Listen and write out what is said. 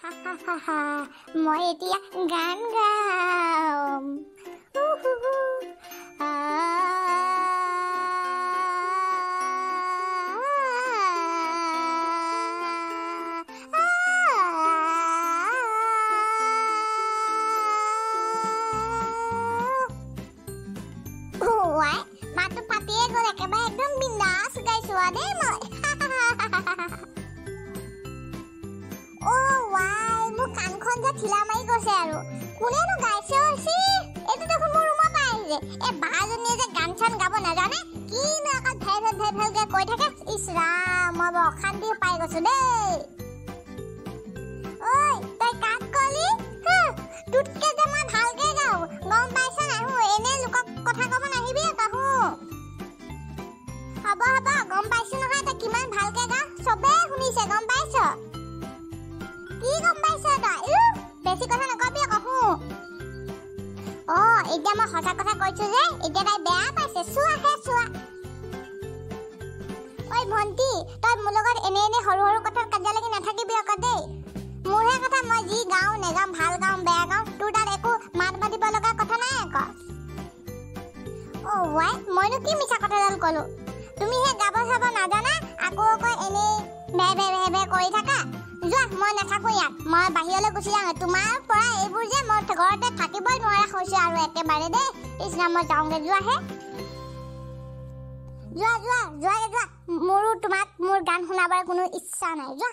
হা, মই এতিয়া গান গাম। উহুহু। আ, ৱাই, মাতটো ফাটিয়ে গ'ল একেবাৰে, একদম বিন্দাছ গাইছো আৰু দেই মই। অ' ৱাই, মোৰ কাণখন যে ঠিলা মাৰি গৈছে আৰু। কোনেনো গাইছে? অ' চি, এইটো দেখোন মোৰ ৰুমৰ পৰা আহিছে। এই বাজনীয়ে যে গান চান গাব নাজানে, কিনো আকৌ ভেল ভেল ভেল ভেলকে কৈ থাকে। ইছ ৰাম, মই বৰ অশান্তি পাই গৈছো দেই। ঐ, তই কাক কলি? তোতকে যে মই ভালকে গাওঁ, গম পাইছ নাই? এনেই লোকক কথা ক'ব নাহিবি আকৌ। হ'ব হ'ব, গম পাইছো নহয় তই কিমান ভালকে গাৱ, চবেই শুনিছে, গম পাইছ? কি গম পাইছ তই? বেছি কথা নকবি আকৌ। অ, এতিয়া মই সঁচা কথা কৈছো যে এতিয়া তাই বেয়া পাইছে, চোৱাহে চোৱা। ঐ ভণ্টি, তই মোৰ লগত এনে এনে সৰু সৰু কথাত কাজিয়া লাগি নাথাকিবি আকৌ দেই। মোৰহে কথা, মই যি গাওঁ নেগাওঁ, ভাল গাওঁ বেয়া গাওঁ, তোৰ তাত একো মাত মাতিব লগা কথা নাই আকৌ। অ' ৱাই, মইনো কি মিছা কথাডাল ক'লো? তুমিহে গাব চাব নাজানা, আকৌ আকৌ এনেই ভে ভে ভে ভে কৰি থাকা। যোৱা, মই নাথাকো ইয়াত, মই বাহিৰলৈ গুচি যাওঁ। তোমাৰ পৰা এইবোৰ যে মই ঘৰতে থাকিবই নোৱাৰা হৈছো আৰু একেবাৰে দেই। ইছ ৰাম, মই যাওঁগে। যোৱাহে, যোৱা যোৱা, যোৱাগে যোৱা। মোৰো তোমাক মোৰ গান শুনাবৰ কোনো ইচ্ছা নাই, যোৱা।